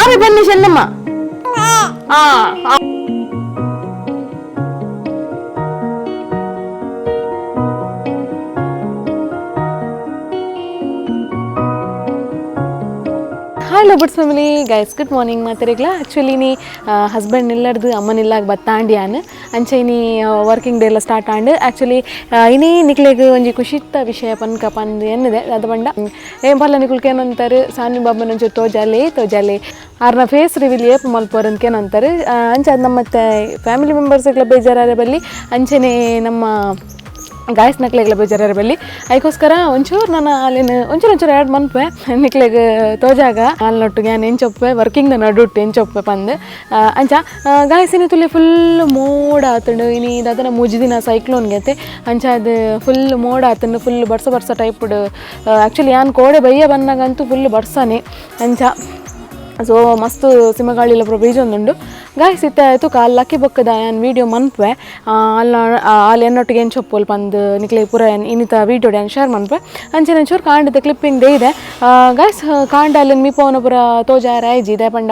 ಆವೆ ಬನ್ನಿ ಚೆನ್ನಮ್ಮ. ಆ hello buds family guys, good morning ಮಾತಾಡಿಗ್ಲ. Actually ನೀ ಹಸ್ಬೆಂಡ್ ನಿಲ್ಲರ್ದು ಅಮ್ಮನಿಲ್ಲಾಗ ಬತ್ತಾಂಡಿಯಾನ್ ಅಂಚೆ ಇನಿ ವರ್ಕಿಂಗ್ ಡೇ ಎಲ್ಲ ಸ್ಟಾರ್ಟ್ ಆಂಡ್. ಆ್ಯಕ್ಚುಲಿ ಇನಿ ನಿಕ್ಲೆಗ್ ಒಂಜಿ ಖುಷಿತ್ತ ವಿಷಯ ಪನ್ಕ ಪಂದ್ ಎನ್ನಿದೆ. ಅದು ಪಂಡ ಏನ್ ಪಲ್ಲ ನಿಕುಲ್ಕೆ ಏನಂತಾರೆ, ಸಾನಿ ಬಾಬನ ಒಂಚೂರು ತೋಜಾಲೆ ತೋಜಾಲೆ, ಆರ್ನ ಫೇಸ್ ರಿವೀಲ್ ಏಪ ಮಲ್ಪೋರ್ ಅಂತ ಏನಂತಾರೆ. ಅಂಚೆ ಅದು ನಮ್ಮ ಫ್ಯಾಮಿಲಿ ಮೆಂಬರ್ಸ್ಗಳ ಬೇಜಾರಾರೆ ಬಲ್ಲಿ, ಅಂಚೆನೆ ನಮ್ಮ ಗಾಯಸ್ ನಕ್ಲೆಗ್ಲ ಬೇಜಾರಾರೆ ಬಲ್ಲಿ. ಅದಕ್ಕೋಸ್ಕರ ಒಂಚೂರು ನಾನು ಅಲ್ಲಿನ ಒಂಚೂರು ಒಂಚೂರು ಆ್ಯಡ್ ಮನ್ಪೆ ನಿಕ್ಲೆಗ್ ತೋಜಾಗ ಅಲ್ಲಿ ನಾನು ಎಂಚೊಪ್ಪೆ ವರ್ಕಿಂಗ್ ನಡುಟ್ಟು ಎಂಚೊಪ್ಪೆ ಪಂದ್. ಅಂಚ ಗಾಯಸ್ ಇನಿ ತುಲೆ ಫುಲ್ ಮೋಡ ಆತಂಡು. ಇನಿ ದಾದನ ಮೂಜಿ ದಿನ ಸೈಕ್ಲೋನ್ಗೆ ಐತೆ. ಅಂಚ ಅದು ಫುಲ್ ಮೋಡ ಆತಂಡು, ಫುಲ್ ಬರ್ಸ ಬರ್ಸ ಟೈಪ್ಡ್. ಆ್ಯಕ್ಚುಲಿ ಯಾನ್ ಕೋಡೆ ಬಯ್ಯ ಬನ್ನಾಗಂತೂ ಫುಲ್ ಬರ್ಸನೆ. ಅಂಚ ಸೊ ಮಸ್ತ್ ಸಿಮಗಾಳಿಲ ಪೂರ ಬೀಜೊಂದುಂಡು ಗಾಯ್ಸ್. ಇತ್ತೆ ಆಯ್ತು ಕಾಲ್ ಲಕ್ಕಿ ಬೊಕ್ಕದ ಯಾನ್ ವೀಡಿಯೋ ಮನ್ಪೆ ಅಲ್ಲ ಅಲ್ಲಿ ಎನ್ನೊಟ್ಟಿಗೆ ಎಂಚೊಪ್ಪೋಲ್ ಪಂದ್ ನಿಕ್ಲೆ ಪೂರ ಇನ್ನಿತ ವೀಡಿಯೋ ಯಾನ್ ಶೇರ್ ಮನ್ಪೆ. ಅಂಚನೆ ಒಂಚೂರು ಕಾಂಡದ ಕ್ಲಿಪ್ಪಿಂಗ್ they ಇದೆ ಗಾಯ್ಸ್. ಕಾಂಡ ಅಲ್ಲಿನ ಮೀಪವನ ಪೂರ ತೋಜಾರ ಆಯ್ಜಿ ದಾಯೆ ಪಂಡ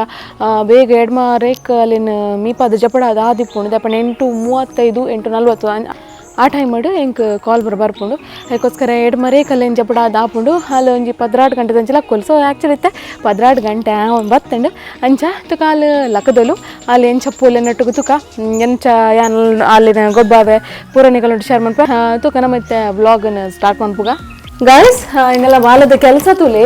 ಬೇಗ ಎಡ್ಮ ರೇಕ್ ಅಲ್ಲಿನ ಮೀಪಾದ ಜಪಡ ಅದು ಆದಿಪ್ಪುಂಡು. ದಾಯೆ ಪಂಡ 8:35 8:40 ಆ ಟೈಮ್ ಎಂಕ್ ಕಾಲ್ ಬರ ಬರ್ಪುಂಡು. ಅದಕ್ಕೋಸ್ಕರ ಎಡ್ಮ ರೇಕ್ ಅಲ್ಲಿ ಜಪಡ ಅದು ಆಪುಂಡು. ಅಲ್ಲಿ ಒಂಜಿ 12 ಗಂಟೆ ದಂಚ ಲಕ್ಕೋಲು. ಸೊ ಆ್ಯಕ್ಚುಲಿ ಇತ್ತೆ 12 ಗಂಟೆ ಬತ್ತಂಡು. ಅಂಚ ತುಕ ಅಲ್ಲಿ ಲಕ್ಕದಲು ಅಲ್ಲಿ ಎಂಚಪ್ಪುಲ್ ಎನ್ನೊಟ್ಟಿಗೆ ತುಕ ಎಂಚ ಯಾನ್ ಅಲ್ಲಿನ ಗೊಬ್ಬಾವೆ ಪೂರ ನಿಕಲುಂಟು ಶೇರ್ ಮನ್ಪ. ತುಕ ನಮ್ಮ ವ್ಲಾಗನ್ನು ಸ್ಟಾರ್ಟ್ ಮನ್ಪುಗ ಗಾಯ್ಸ್. ಇನ್ನೆಲ್ಲ ಬಾಲದ ಕೆಲಸ ತುಲೆ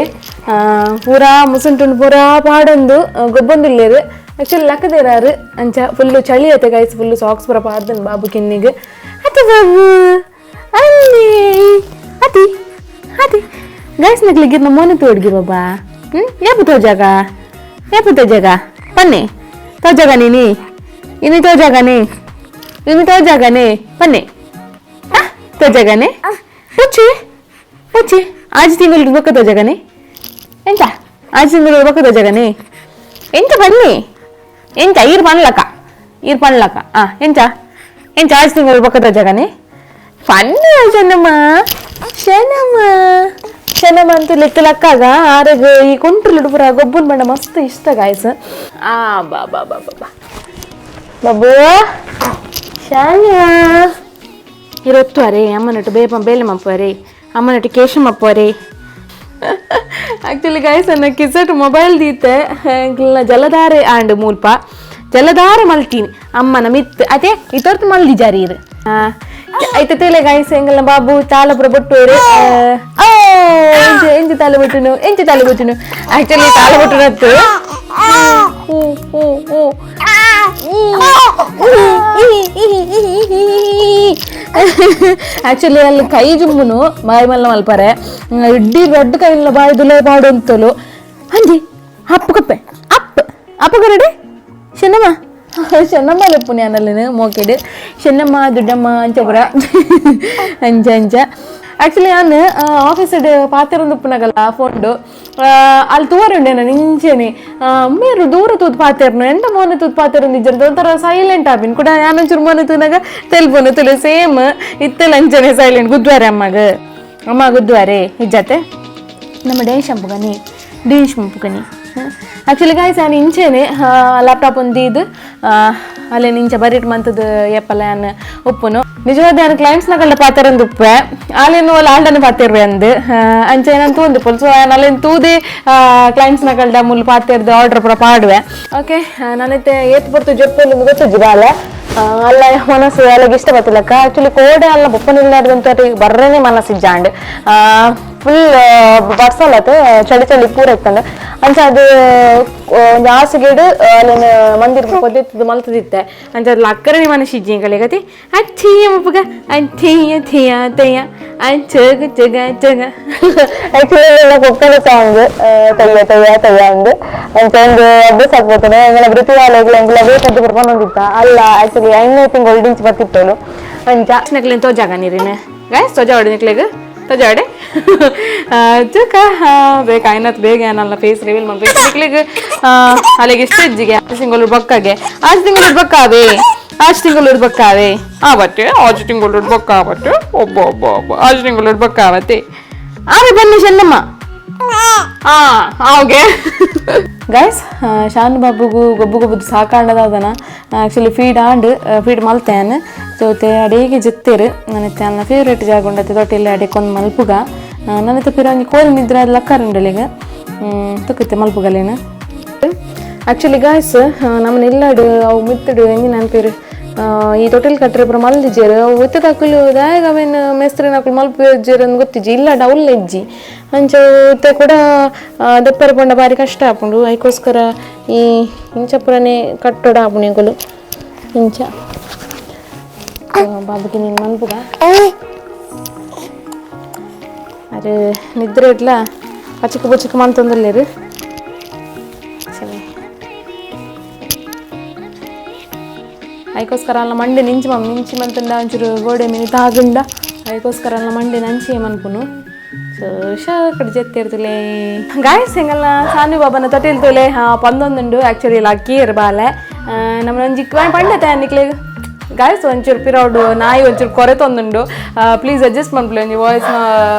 ಪೂರಾ ಮುಸುಂಟುಂಡು ಪೂರಾ ಪಾಡೊಂದು ಗೊಬ್ಬೊಂದುಲ್ಲೇರು. ಆ್ಯಕ್ಚುಲಿ ಲಕ್ಕದೇರಾರು. ಅಂಚ ಫುಲ್ಲು ಚಳಿ ಐತೆ guys, full socks ಪೂರ ಪಾಡ್ದನ್ ಬಾಬು ಕಿನ್ನಿಗೆ. ಅತಿ ಬಾಬು ಅಲ್ಲಿ ಅತಿ ಅತಿ ಗೈಸ್ ನಕ್ಲಿಗೆ ಮೋನೆ ತೋಡ್ಗಿ ಬಾಬಾ. ಏಪು ತೋಜಾಗ ಏಪು ತೋಜಾಗ ಪನ್ನೆ ತೋಜಾಗ ನೀನಿ ಇನಿ ತೋಜಾಗನೆ ಇನಿ ತೋಜಾಗನೆ ಪನ್ನೆ ತೋಜಾಗನೆ ಪುಚ್ಚಿ ಪುಚ್ಚಿ ಆಜ್ ತಿಂಗಳು ಬೊಕ್ಕ ತೋಜಾಗನೆ ಎಂತ ಆಜ್ ತಿಂಗಳು ಬೊಕ್ಕ ತೋಜಾಗನೆ ಎಂತ ಬನ್ನಿ ಎಂತ ಈರ್ ಪನ್ಲಕ ಈರ್ ಪನ್ಲಕ ಆ ಎಂತ ಎಂತ ಆಜ್ ತಿಂಗಳು ಬೊಕ್ಕ ತೋಜಾಗನೆ ಫನ್ನಿ ಚೆನ್ನಮ್ಮ ಶನಮ್ಮ ಶನಮ್ಮ ಅಂತ ಲೆಕ್ಕ ಲಕ್ಕಾಗ ಆರೆಗ್ ಈ ಕುಂಟ್ರುಲು ಪೂರ ಗೊಬ್ಬುನ್ ಬಣ್ಣ ಮಸ್ತ್ ಇಷ್ಟ ಗಾಯ್ಸ್. ಆ ಬಾ ಬಾ ಬಾ ಬಾ ಬಾಬು ಶಾನ್ಯಾ ಇರೊತ್ತುವರೆ ಅಮ್ಮನೊಟ್ಟು ಬೇಪ ಬೇಲೆ ಮಪ್ಪುವರೆ ಅಮ್ಮನೊಟ್ಟು ಕೇಶ ಮಪ್ಪುವರೆ. ಆ್ಯಕ್ಚುಲಿ ಗಾಯ್ಸ್ ಅನ್ನ ಕಿಸೆಟ್ ಮೊಬೈಲ್ ದೀತೆ ಜಲಧಾರೆ ಆಂಡ್ ಮೂಲ್ಪ ಜಲಧಾರೆ ಮಲ್ತೀನಿ ಅಮ್ಮನ ಮಿತ್ ಅದೇ ಇತರ್ತು ಮಲ್ದಿ ಜಾರಿ ಇರು ಐತೆ ತೇಲೆ ಗಾಯ್ಸ್. ಎಂಗಲ್ನ ಬಾಬು ತಾಲಪುರ ಬೊಟ್ಟುವರು. ಎಂಚ ತಾಲ ಬೊಟ್ಟುನು ಎಂಚ ತಾಲ ಬೊಟ್ಟುನು. ಆ್ಯಕ್ಚುಲಿ ತಾಲ ಬೊಟ್ಟುನತ್ತು ಹೂ ಹೂ ಹೂ. ಆ್ಯಕ್ಚುಲಿ ಅಲ್ಲಿ ಕೈ ಜುಂಬುನು ಬಾಯಿ ಮಲ್ಲ ಮಲ್ಪರೆ ಇಡ್ಡಿ ದೊಡ್ಡ ಕೈಲ್ಲ ಬಾಯಿ ದುಲೆ ಪಾಡು ಅಂತಲು ಅಂಜಿ ಅಪ್ಪು ಕಪ್ಪೆ ಅಪ್ಪ ಅಪ್ಪ ಕರಡೆ ಚೆನ್ನಮ್ಮ ಚೆನ್ನಮ್ಮ ಲೆಪ್ಪು ഞാനಲ್ಲಿನ ಮೋಕೆಡ್ ಚೆನ್ನಮ್ಮ ದುಡ್ಡಮ್ಮ ಅಂಚಪುರ ಅಂಚ ಅಂಚ. ಆ್ಯಕ್ಚುಲಿ ನಾನು ಆಫೀಸ್ ಪಾತೆರೊಂದು ಉಪ್ಪುನಗಲ್ಲ ಫೋನ್ಡು ಅಲ್ಲಿ ತೂವರೆ ನಾನು ಇಂಚೆನೆ ಮೇರು ದೂರ ತೂದು ಪಾತೆರ್ನು ಎಂತ ಮೋನೆ ತೂದು ಪಾತೆರೊಂದು ಇಜ್ಜರ್ದು ಒಂಥರ ಸೈಲೆಂಟ್ ಆಪಿನ್ ಕೂಡ. ಯಾನೊಂಚೂರು ಮೋನೆ ತೂನಾಗ ತೆಲ್ಪೊನು ತುಲು ಸೇಮ್ ಇತ್ತೆಲ್ಲ ಅಂಚನೆ ಸೈಲೆಂಟ್. ಗುದ್ವಾರೆ ಅಮ್ಮಗ ಅಮ್ಮ ಗುದ್ವಾರೆ ಇಜ್ಜತೆ ನಮ್ಮ ಡೇಶ್ ಅಂಪುಗನಿ ಡೇಶ್ ಮಂಪುಗನಿ. ಆ್ಯಕ್ಚುಲಿ ಗಾಯ್ಸ್ ನಾನು ಇಂಚೆನೆ ಲ್ಯಾಪ್ಟಾಪ್ ಒಂದು ಇದು ಅಲ್ಲೇ ನಿಂಚ ಬರೀಟ್ ಮಂತದ ಏಪಲ್ಲ ಯಾನ್ ಉಪ್ಪುನು ನಿಜವಾದ ಯಾನ್ ಕ್ಲೈಂಟ್ಸ್ ನಗಲ್ಡ ಪಾತೆರಂದು ಉಪ್ಪೆ ಅಲ್ಲೇನು ಅಲ್ಲಿ ಆಲ್ಡನ ಪಾತೆರ್ವೆ ಅಂದ್ ಅಂಚೆ ನಾನು ತೂಂದು ಪೊಲ್. ಸೊ ಯಾನ್ ಅಲ್ಲೇನು ತೂದೆ ಕ್ಲೈಂಟ್ಸ್ ನಗಲ್ಡ ಮುಲ್ ಪಾತೆರ್ದು ಆರ್ಡರ್ ಪೂರ ಪಾಡುವೆ. ಓಕೆ, ನಾನೈತೆ ಏತ್ ಪೊರ್ತು ಜೊಪ್ಪು ಗೊತ್ತುಜ್ಜಿ ಬಾಲೆ ಅಲ್ಲ ಮನಸ್ಸು ಅಲ್ಲಿಗೆ ಇಷ್ಟ ಬತ್ತಿಲ್ಲಕ್ಕ. ಆ್ಯಕ್ಚುಲಿ ಕೋಡೆ ಅಲ್ಲ ಬೊಪ್ಪನಿಲ್ಲಾರ್ದಂತ ಬರ್ರನೆ ಮನಸ್ಸಿಜ್ಜಾಂಡ್ ಫುಲ್ ಬರ್ಸಲತ್ತೆ ಚಳಿ ಚಳಿ ಪೂರ ಇತ್ತಂಡ. ಅಂಚ ಅದು ಒಂಜಿ ಹಾಸಿಗೆಡ್ ಅಲ್ಲಿನ ಮಂದಿರ ಪೊದೆತ್ತದ ಮಲ್ತದಿತ್ತೆ. ಅಂಚ ಅದು ಲಕ್ಕರನೆ ಮನಸ್ಸಿಜ್ಜಿ ಎಂಕಲೆಗತಿ ಅಚ್ಚಿಯ ಮುಪ್ಪುಗ ಅಚ್ಚಿಯ ಥಿಯ ತೆಯ್ಯ ಅಚ್ಚಗ ಚಗ ಚಗ. ಆಕ್ಚುಲಿ ಕೊಕ್ಕನ ಸಾಂಗ್ ತಯ್ಯ ತಯ್ಯ ತಯ್ಯ ಅಂದ್ ಅಂಚ ಒಂದು ಅಭ್ಯಾಸ ಆಗ್ಬೋತಾನೆ. ಎಂಗಲ ವೃತ್ತಿವಾಲೆಗಳು ಎಂಗಲ ಬೇಕಾದ ಬರ್ಕೊಂಡೊಂದಿತ್ತ ಅಲ್ಲ. ಆಕ್ಚುಲಿ 5ನೇ ತಿಂಗಳು ಇಂಚ್ ಬರ್ತಿತ್ತೋಳು ಅಂಚ. ನಕ್ಲೇನು ತೋಜಾಗ ನೀರಿನ ಗಾಯ್ಸ್ ತೋಜಾ ಹೊಡಿ ನಿಕ್ಲೆಗ್ ತೋಜಾ ಹೊಡೆ ಚುಕ್ಕ ಬೇಗ ಆಯ್ನತ್ ಬೇಗ ಏನಲ್ಲ ಫೇಸ್ ರಿವೀಲ್ ಮಾಡ್ಬೇಕು ನಿಕ್ಲೆಗ್. ಅಲ್ಲಿಗೆ ಇಷ್ಟ ಇಜ್ಜಿಗೆ ಆರು ತಿಂಗಳು ಬಕ್ಕಾಗೆ ಆರು ತಿಂಗಳು ಬಕ್ಕಾವೆ ಆರು ತಿಂಗಳು ಬಕ್ಕಾವೆ ಆವತ್ತೆ ಆರು ತಿಂಗಳು ಬಕ್ಕಾವತ್ತೆ ಒಬ್ಬ ಒಬ್ಬ ಒಬ್ಬ ಆರು ತಿಂಗಳು ಬಕ್ಕಾವತ್ತೆ. ಆವೆ ಬನ್ನಿ ಚೆನ್ನಮ್ಮ. Okay guys, ಶಾನ್ ಬಾಬುಗು ಗೊಬ್ಬು ಗೊಬ್ಬುದು ಸಾಕಾಂಡದಾದನ. Actually feed and feed ಮಲ್ತೇನೆ. ತೋತೆ ಅಡೇಗೆ ಜೆತ್ತೇರು. ನನತ್ತೆ ಅನ್ನ ಫೇವ್ರೇಟ್ ಜಾಗ ಉಂಡತ್ತೆ ತೊಟ್ಟಿಲ್ಲ ಅಡೆಕೊಂದು ಮಲ್ಪುಗ. ನನತ್ತೆ ಪಿರ ಒಂಜಿ ಕೋರಿ ನಿದ್ರೆ ಅದು ಲಕ್ಕರುಂಡಲಿಗ ತುಕ್ಕತ್ತೆ ಮಲ್ಪುಗಲೇನು. ಆ್ಯಕ್ಚುಲಿ ಗಾಯ್ಸ್, ನಮ್ಮನ್ನ ಇಲ್ಲಾಡು ಅವು ಮಿತ್ತಡು ಎಂಜಿನ ಅನ್ಪೇರು, ಈ ತೊಟ್ಟಿಲ್ ಕಟ್ಟರೆ ಪೂರ ಮಲ್ದಿಜೇರು. ಅವು ಇತ್ತದಾಕುಲು ದಾಯಗ ಅವೇನು ಮೇಸ್ತ್ರಿನ ಅಕುಲು ಮಲ್ಪು ಇಜ್ಜೇರು ಅಂದ್ ಗೊತ್ತಿಜ್ಜಿ. ಇಲ್ಲ ಡೌಲ್ ಇಜ್ಜಿ ಅಂಚ ಇತ್ತೆ ಕೂಡ ದೆಪ್ಪರೆ ಪಂಡ ಬಾರಿ ಕಷ್ಟ ಆಪುಂಡು. ಐಕೋಸ್ಕರ ಈ ಇಂಚ ಪೂರನೇ ಕಟ್ಟೋಡ ಆಪುಂಡು ಎಂಕುಲು ಇಂಚ. ಬಾಬುಗೆ ನೀನು ಮನ್ಪುಗ. ಅರೆ ನಿದ್ರೆ ಇಟ್ಲ ಪಚಿಕ ಪಚಿಕ ಮಂತೊಂದುಲ್ಲೇರು. ಐಕೋಸ್ಕರ ಅಲ್ಲ ಮಂಡೆ ನಿಂಚಿ ಮಮ್ಮ ನಿಂಚಿ ಮಂತಂಡ ಒಂಚೂರು ಗೋಡೆ ಮೀನು ತಾಗುಂಡ. ಐಕೋಸ್ಕರ ಅಲ್ಲ ಮಂಡೆ ನಂಚಿ ಮನ್ಪುನು. ಸೊ ಕಡೆ ಜೆತ್ತಿರ್ತಲೆ ಗಾಯಸ್. ಹೆಂಗಲ್ಲ ಸಾನು ಬಾಬನ ತೊಟ್ಟಿಲ್ ತೋಲೆ ಪಂದೊಂದುಂಡು. ಆ್ಯಕ್ಚುಲಿ ಲಕ್ಕಿ ಬಾಲೆ ನಮ್ಮ ಒಂಜಿ ಪಂಡತೆ ನಿಕ್ಲೆ. ಗಾಯಸ್, ಒಂಚೂರು ಪಿರೌಡು ನಾಯಿ ಒಂಚೂರು ಕೊರೆತೊಂದುಂಡು. Please adjust ಮನ್ಪುಲೆ. ಒಂಜಿ ವಾಯ್ಸ್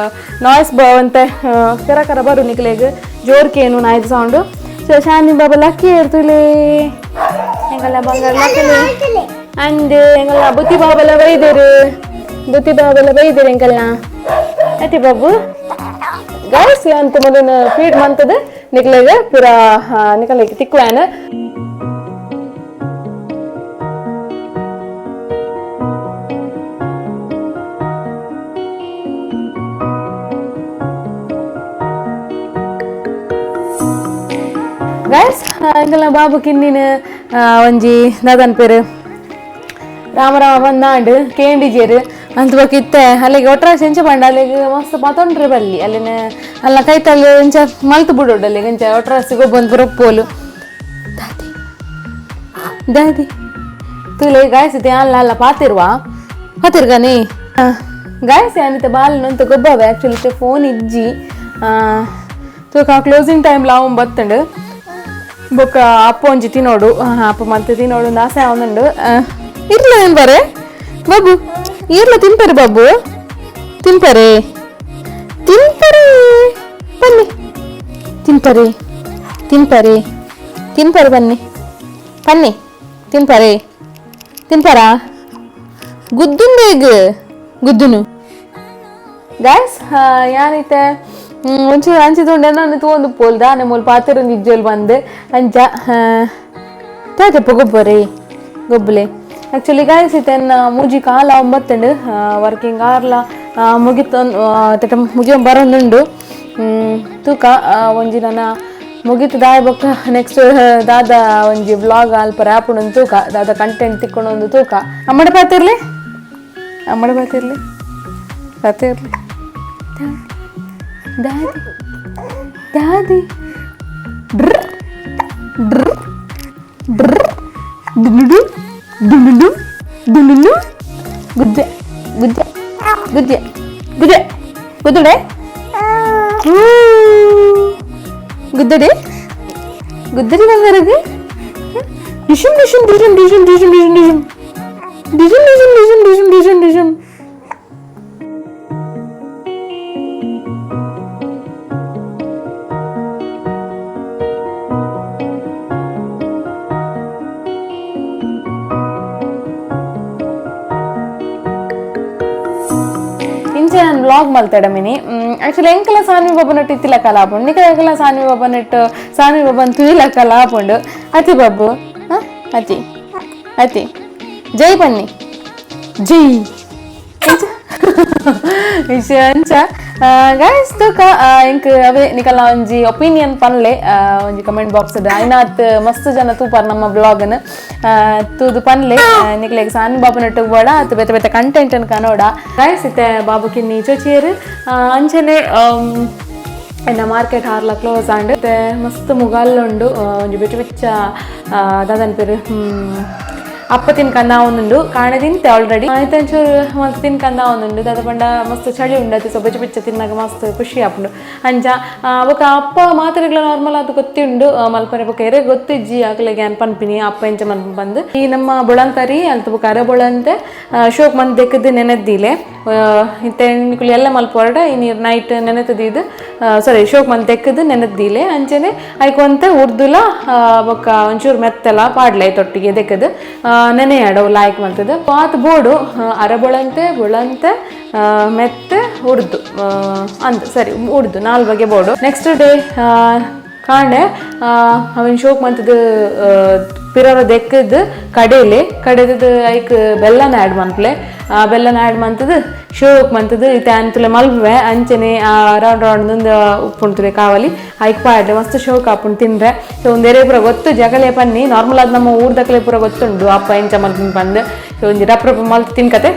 ನಾಯ್ಸ್ ಬವಂತೆ ಕರ ಕರ ಬರು ನಿಕ್ಲೆಗ್ ಜೋರ್ಕೇನು ನಾಯ್ದು ಸೌಂಡು. ಸೊ ಶಾನಿ ಬಾಬಾ ಲಕ್ಕಿ ಇರ್ತುಲೆ. ಎಂಗಲ್ಲ ಬಂಗಾರ ಲಕ್ಕಿ ಅಂಡ್ ಎಂಗಲ್ಲ ಬುತ್ತಿ ಬಾಬಲ ಬೈದರು, ಬುತ್ತಿ ಬಾಬಲ ಬೈದರು ಎಂಕಲ್ನ ಅತಿ ಬಾಬು. ಗಾಯ್ಸ್, ಅಂತ ಮೊದಲು ಫೀಡ್ ಮಂತದ ನಿಕ್ಲೆಗ್ ಪೂರ ನಿಕಲೆಗ್ ತಿಕ್ವಾನ. ಗೈಸ್, ಇಂದಲ ಬಾಬು ಕಿನ್ನಿನ ಒಂಜಿ ದಾದನ್ ಪೇರು ರಾಮ ರಾಮ ಬಂದಾಂಡ್ ಕೇಂಡಿಜೇರು ಅಂತ ಬೊಕ ಇತ್ತೆ ಅಲ್ಲಿಗೆ ಒಟ್ರಾಸಿ ಎಂಚ ಪಂಡ ಅಲ್ಲಿಗೆ ಮಸ್ತ್ ಪತೊಂಡ್ರೆ ಬಲ್ಲಿ ಅಲ್ಲಿನ ಅಲ್ಲ ಕೈತಲ್ಲಿ ಎಂಚ ಮಲ್ತು ಬಿಡೋಡು ಅಲ್ಲಿಗೆ ಎಂಚ ಒಟ್ರಾಸಿ ಗೊಬ್ಬೊಂದು ಪೂರ ಪೋಲು. ದಾದಿ ದಾದಿ ತೂಲೆ ಗಾಯ್ಸ್, ಇತ್ತೆ ಅಲ್ಲ ಅಲ್ಲ ಪಾತಿರುವ ಪಾತಿರ್ಗಾನಿ. ಗಾಯ್ಸ್, ಯಾನಿತ್ತೆ ಬಾಲ್ ನಂತ ಗೊಬ್ಬವೆ. ಆ್ಯಕ್ಚುಲಿ ಇತ್ತೆ ಫೋನ್ ಇಜ್ಜಿ. ತೂಕ ಕ್ಲೋಸಿಂಗ್ ಟೈಮ್ ಲಾವು ಬತ್ತಂಡು. ಬೊಕ್ಕ ಅಪ್ಪ ಒಂಜಿ ತಿನ್ನೋಡು, ಅಪ್ಪ ಮತ್ತೆ ತಿನ್ನೋಡು ಒಂದು ಆಸೆ ಅವನುಂಡು. ಇರ್ಲ ತಿನ್ಪಾರೆ ಬಾಬು, ಇರ್ಲ ತಿನ್ಪಾರೆ ಬಾಬು, ತಿನ್ಪಾರೆ ತಿನ್ಪಾರೆ ಬನ್ನಿ, ತಿನ್ಪಾರೆ ತಿನ್ಪಾರೆ ತಿನ್ಪಾರೆ ಬನ್ನಿ ಬನ್ನಿ, ತಿನ್ಪಾರೆ ತಿನ್ಪಾರಾ ಗುದ್ದುಂಡು ಗುದ್ದುನು. ಗಾಯ್ಸ್, ಯಾನಿತ್ತೆ ಒಂಚೂರು ಅಂಚಿದುಂಡೆ ನಾನು ತೂವೊಂದು ಪೋಲ್ ದಾನೆ ಮೂಲು ಪಾತೆರೊಂದು ಇಜ್ಜೋಲ್ ಬಂದು ಅಂಚ ತಾತೆಪ್ಪ ಗೊಬ್ಬರಿ ಗೊಬ್ಬಲೆ. ಆ್ಯಕ್ಚುಲಿ ಗಾಯ್ಸ್, ಇತ್ತೆ ಮೂಜಿ ಕಾಲ ಒಂಬತ್ತುಂಡು. ವರ್ಕಿಂಗ್ ಆರ್ಲ ಮುಗಿತೊಂದು ತಟ ಮುಗಿಯೊಂದು ಬರೋದುಂಡು. ತೂಕ ಒಂಜಿ ನನ್ನ ಮುಗಿತು ದಾಯ ಬೊಕ್ಕ ನೆಕ್ಸ್ಟ್ ದಾದ ಒಂಜಿ ವ್ಲಾಗ್ ಅಲ್ಪ ಆಪುಂಡು ತೂಕ, ದಾದ ಕಂಟೆಂಟ್ ತಿಕ್ಕೊಂಡು ತೂಕ. ಅಮ್ಮಡ ಪಾತಿರ್ಲಿ, ಅಮ್ಮಡ ಪಾತಿರ್ಲಿ, ಪಾತಿರ್ಲಿ. ದಾದಿ ದಾದಿ ಡ್ರ್ ಡ್ರ್ ಡ್ರ್ ಡುಡು ಡುಡು ಡುಡು ಗುಜ್ಜೆ ಗುಜ್ಜೆ ಗುಜ್ಜೆ ಗುಜ್ಜೆ ಗುದ್ದುಡೆ ಗುದ್ದಡೆ ಗುದ್ದಡಿ ಬಂಗಾರಗೆ. ಡಿಶುಮ್ ಡಿಶುಮ್ ಡಿಶುಮ್ ಡಿಶುಮ್ ಡಿಶುಮ್ ಡಿಶುಮ್ ಡಿಶುಮ್ ಡಿಶುಮ್ ಡಿಶುಮ್ ಡಿಶುಮ್ ಡಿಶುಮ್ ಡಿಶುಮ್. ಇಂಚ ನಾನು ವ್ಲಾಗ್ ಮಲ್ತಾಡ ಮಿನಿ. ಆಕ್ಚುಲಿ ಎಂಕಲ ಸಾನ್ವಿ ಬಾಬನಟ್ಟು ಇತ್ತಿಲಕ್ಕಲ ಆಪುಂಡು, ನಿಕ ಎಂಕಲ ಸಾನ್ವಿ ಬಾಬನಟ್ಟು ಸಾನ್ವಿ ಬಾಬನ್ ತುಯಿಲಕ್ಕಲ ಆಪುಂಡು. ಅತಿ ಬಾಬು, ಅತಿ ಅತಿ ಜೈ ಬನ್ನಿ ಜೈ ವಿಷಯ ಅಂಚ. ಗಾಯ್ಸ್, ತೂಕ ಎಂಕ್ ಅವೇ ನಿಕಲ್ಲ ಒಂಜಿ ಒಪಿನಿಯನ್ ಪನ್ಲೆ ಒಂಜಿ ಕಮೆಂಟ್ ಬಾಕ್ಸ್. ಐನಾತ್ ಮಸ್ತ್ ಜನ ತೂಪಾರ್ ನಮ್ಮ ಬ್ಲಾಗ್ನ್ ತೂದು ಪನ್ಲೆ, ನಿಕ್ಲೆಗ್ ಸಾನ್ ಬಾಬುನಟ್ಟು ಬೋಡ ಅತ್ ಬೇತೆ ಬೇತೆ ಕಂಟೆಂಟ್ ಅನ್ ಕನೋಡ. ಗಾಯ್ಸ್, ಇತ್ತೆ ಬಾಬು ಕಿನ್ನಿ ಚೊಚಿಯರು. ಅಂಚನೆ ಎನ್ನ ಮಾರ್ಕೆಟ್ ಹಾರ್ಲ ಕ್ಲೋಸ್ ಆಂಡ್. ಇತ್ತೆ ಮಸ್ತ್ ಮುಗಾಲ್ ಉಂಡು. ಒಂಜಿ ಬೆಚ್ಚ ಬೆಚ್ಚ ದಾದನ್ ಪೇರು ಅಪ್ಪ ತಿನ್ಕಂದ ಒಂದುಂಡು ಕಾಣೆ ತಿಂತೆ ಆಲ್ರೆಡಿ ಆಯ್ತಂಚೂರು ಮಸ್ತ್ ತಿನ್ಕಂದ ಒಂದುಂಡು ದಾದ ಪಂಡ ಮಸ್ತ್ ಚಳಿ ಉಂಡು ಸೊ ಬೆಚ್ಚ ಬೆಚ್ಚ ತಿನ್ನಾಗ ಮಸ್ತ್ ಖುಷಿ ಆಪುಂಡು ಅಂಚ ಬೊಕ ಅಪ್ಪ ಮಾತ್ರೆಗಳ ನಾರ್ಮಲ್ ಅದು ಗೊತ್ತಿಂಡು ಮಲ್ಪರೆ ಬೊಕ ಎರೆ ಗೊತ್ತಿಜ್ಜಿ ಅಕ್ಲೆಗೆ ಅನ್ ಪನ್ಪಿನಿ ಅಪ್ಪ ಎಂಚ ಮನ್ಪ ಬಂದು ಈ ನಮ್ಮ ಬೊಳಂತರಿ ಅಲ್ತ ಬೊಕ ಅರ ಬೊಳಂತೆ ಶೋಕ್ ಮಂದ್ ದೆಕ್ಕದು ನೆನೆದ್ದಿಲೆ ಇತ್ತೆ ನಿಕುಲು ಎಲ್ಲ ಮಲ್ಪೊರಡ ಇನಿ ನೈಟ್ ನೆನೆತದೀದು ಸಾರಿ ಶೋಕ್ ಮಂದ್ ದೆಕ್ಕದು ನೆನೆದ್ದಿಲೆ ಅಂಚನೆ ಐಕೊಂತೆ ಉರ್ದುಲ ಬೊಕ್ಕ ಒಂಚೂರು ಮೆತ್ತಲ ಪಾಡ್ಲೆ ತೊಟ್ಟಿಗೆ ದೆಕ್ಕದು ನೆನೆಯಾಡವು ಲಾಯ್ಕ್ ಮಲ್ತದ ಪಾತ್ ಬೋಡು ಅರ ಬೊಳಂತೆ ಬೊಳಂತೆ ಮೆತ್ತೆ ಉರ್ದು ಅಂದ್ ಸರಿ ಉರ್ದು ನಾಲ್ ಬಗೆ ಬೋಡು. ನೆಕ್ಸ್ಟ್ ಡೇ ಕಾಂಡೆ ಅವನ್ ಶೋಕ್ ಮಂತದ ಪಿರರ ದೆಕ್ಕದ್ ಕಡೆಲೆ ಕಡೆದದು ಐಕ್ ಬೆಲ್ಲನ ಆ್ಯಡ್ ಮನ್ಪಲೆ ಬೆಲ್ಲನ ಆ್ಯಡ್ ಮಂತದ ಶೋಕ್ ಮಂತದ ಇತ್ತೆ ಅಂತುಲೆ ಮಲ್ಪುವೆ ಅಂಚನೆ ರೌಂಡ್ ರೌಂಡ್ ಉಪ್ಪುಂಟುಲೆ ಕಾವಲಿ ಐಕ್ ಪಾಡ್ಲೆ ಮಸ್ತ್ ಶೋಕ್ ಆಪುಂಡು ತಿಂದ್ರೆ. ಸೊ ಒಂದೆರೆ ಪೂರ ಗೊತ್ತು ಜಗಲೆ ಪನ್ನಿ ನಾರ್ಮಲ್ ಆದ್ ನಮ್ಮ ಊರ್ದಕಲೆ ಪೂರ ಗೊತ್ತುಂಡು ಅಪ್ಪ ಎಂಚ ಮಲ್ಪುನ್ ಪಂದ್. ಸೊ ಒಂಜಿ ರಪ್ಪ ರಪ್ಪ ಮಲ್ತ್ ತಿನ್ಕತೆ.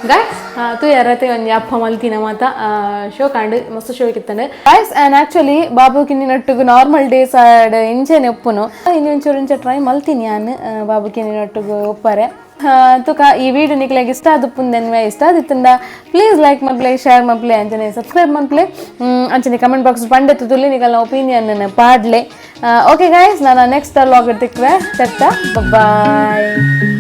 ಗೈಸ್ ತೂಯರತೆ ಒಂಜಿ ಅಪ್ಪ ಮಲ್ತಿನ ಮಾತ ಶೋಕ್ ಆಂಡ್ ಮಸ್ತ್ ಶೋಕ್ ಇತ್ತಂಡೆ ಗೈಸ್. ಆ್ಯಂಡ್ ಆಕ್ಚುಲಿ ಬಾಬು ಕಿನ್ನಿ ನಟ್ಟುಗು ನಾರ್ಮಲ್ ಡೇಸ್ ಆಡ್ ಇಂಚೆನೆ ಉಪ್ಪುನು ಇನ್ನು ಒಂಚೂರು ಇಂಚ ಟ್ರೈ ಮಲ್ತೀನಿ ಯಾನ್ ಬಾಬು ಕಿನ್ನಿ ನಟ್ಟುಗು ಉಪ್ಪರೆ. ತುಕ ಈ ವಿಡಿಯೋ ನಿಕ್ಲೆಗ್ ಇಷ್ಟ ಆದುಪ್ಪುಂದೆನ್ವೆ ಇಷ್ಟ ಆದಿತ್ತಂಡ ಪ್ಲೀಸ್ ಲೈಕ್ ಮಲ್ಪಲೆ ಶೇರ್ ಮಲ್ಪಲೆ ಅಂಚನೆ ಸಬ್ಸ್ಕ್ರೈಬ್ ಮಲ್ಪಲೆ ಅಂಚನೆ ಕಮೆಂಟ್ ಬಾಕ್ಸ್ ಪಂಡೆ ತುಲಿ ನಿಕಲ್ನ ಒಪಿನಿಯನ್ ಪಾಡ್ಲೆ. ಓಕೆ ಗೈಸ್, ನಾನು ನೆಕ್ಸ್ಟ್ ಲಾಗ್ ತಿಕ್ವೆ. ಚಟ್ಟ ಬಾಯ್.